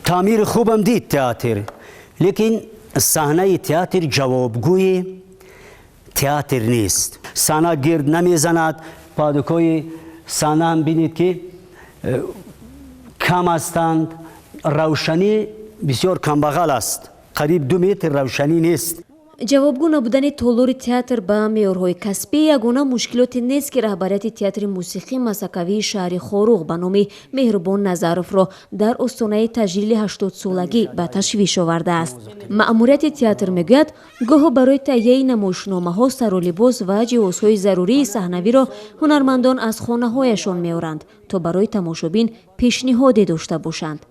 Таъмири хубам дид театр, лекин саҳнаи театр ҷавобгӯи театр нест. Саҳна гирд намезанад. Падукои саҳна ҳам бинед, ки кам ҳастанд. Равшанӣ бисёр камбағал аст, қариб 2 метр равшанӣ нест. Ҷавобгӯ набудани толори театр ба меъёрҳои касбӣ ягона мушкилоте нест, ки раҳбарияти театри мусиқӣ мазҳакавии шаҳри Хоруғ ба номи Меҳрубон Назаровро дар остонаи таҷлили 80-солагӣ ба ташвиш овардааст. Маъмурияти театр мегӯяд, гоҳо барои таҳияи намоишномаҳо сару либос ва ҷиҳозҳои зарурии саҳнавиро ҳунармандон аз хонаҳояшон меоранд, то барои тамошобин пешниҳоде дошта бошанд.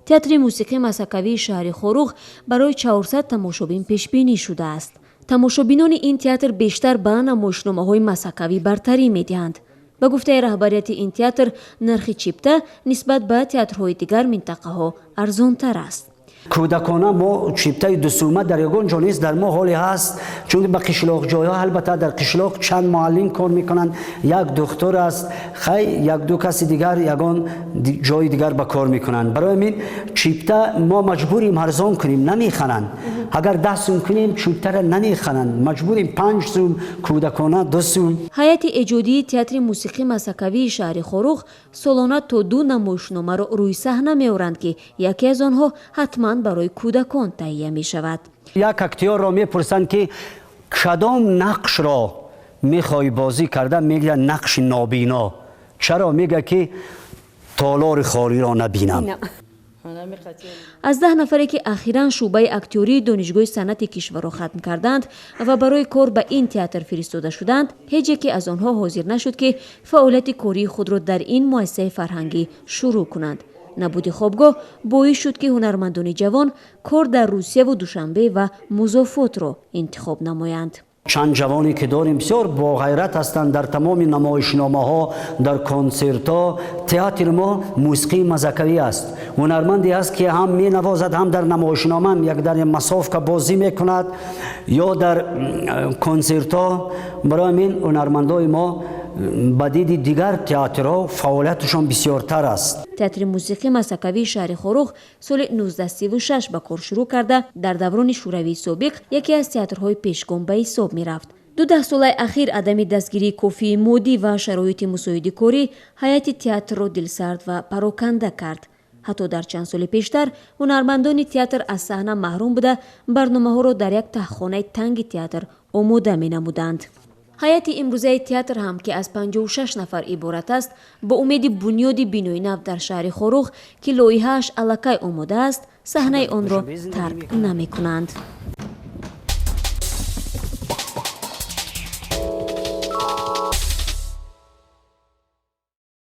Театри мусиқӣ мазҳакавии шаҳри Хоруғ барои 400 тамошобин пешбинӣ шудааст. Тамошобинони ин театр бештар ба намоишномаҳои мазҳакавӣ бартарӣ медиҳанд. Ба гуфтаи раҳбарияти ин театр, нархи чипта нисбат ба театрҳои дигар минтақаҳо арзонтар аст. Кӯдакона мо чиптаи 2 сӯма дар ягон ҷо нест, дар мо ҳоле ҳаст, чунки ба қишлоқҷойҳо, албатта, дар қишлоқ чанд муаллим кор мекунанд, як духтур аст, хай, як-ду каси дигар ягон ҷои дигар ба кор мекунанд. Барои ҳамин чипта мо маҷбурем арзон кунем, намехаранд. Агар 10 сӯм кунем, чиптара намехаранд, маҷбурем 5 сӯм, кӯдакона 2 сӯм. Ҳайати эҷодии театри мусиқӣ мазҳакавии шаҳри Хоруғ солона то ду намоишномаро рӯи саҳна меоранд, ки яке аз онҳо ҳатман барои кӯдакон таҳия мешавад. Як актёрро мепурсанд, ки кадом нақшро мехоҳӣ бозӣ карда? Мегӯяд: нақши нобино. Чаро? Мегӯяд, ки толори холиро набинам. Аз 10 нафаре, ки ахиран шӯъбаи актёрии Донишгоҳи санъати кишварро хатм карданд ва барои кор ба ин театр фиристода шуданд, ҳеҷ яке аз онҳо ҳозир нашуд, ки фаъолияти кории худро дар ин муассисаи фарҳангӣ шурӯъ кунанд. Набуди хобгоҳ боис шуд, ки ҳунармандони ҷавон кор дар Русияву Душанбе ва музофотро интихоб намоянд. Чанд ҷавоне, ки дорем, бисёр боғайрат ҳастанд. Дар тамоми намоишномаҳо, дар консертҳо. Театри мо мусиқии мазҳакавӣ аст. Ҳунарманде ҳаст, ки ҳам менавозад, ҳам дар намоишнома як дар массовка бозӣ мекунад ё дар консертҳо. Барои ҳамин ҳунармандои мо ба диди дигар театрҳо фаъолияташон бисёртар аст. Театри мусиқӣ мазҳакавии шаҳри Хоруғ соли 1936 ба кор шурӯъ карда, дар даврони Шӯравии собиқ яке аз театрҳои пешгом ба ҳисоб мерафт. Ду даҳсолаи ахир адами дастгирии кофии моддӣ ва шароити мусоиди корӣ ҳайати театрро дилсард ва пароканда кард. Ҳатто дар чанд соли пештар ҳунармандони театр аз саҳна маҳрум буда, барномаҳоро дар як таҳхонаи танги театр омода менамуданд. Ҳайати имрӯзаи театр ҳам, ки аз 56 нафар иборат аст, бо умеди бунёди бинои нав дар шаҳри Хоруғ, ки лоиҳааш аллакай омода аст, саҳнаи онро тарк намекунанд.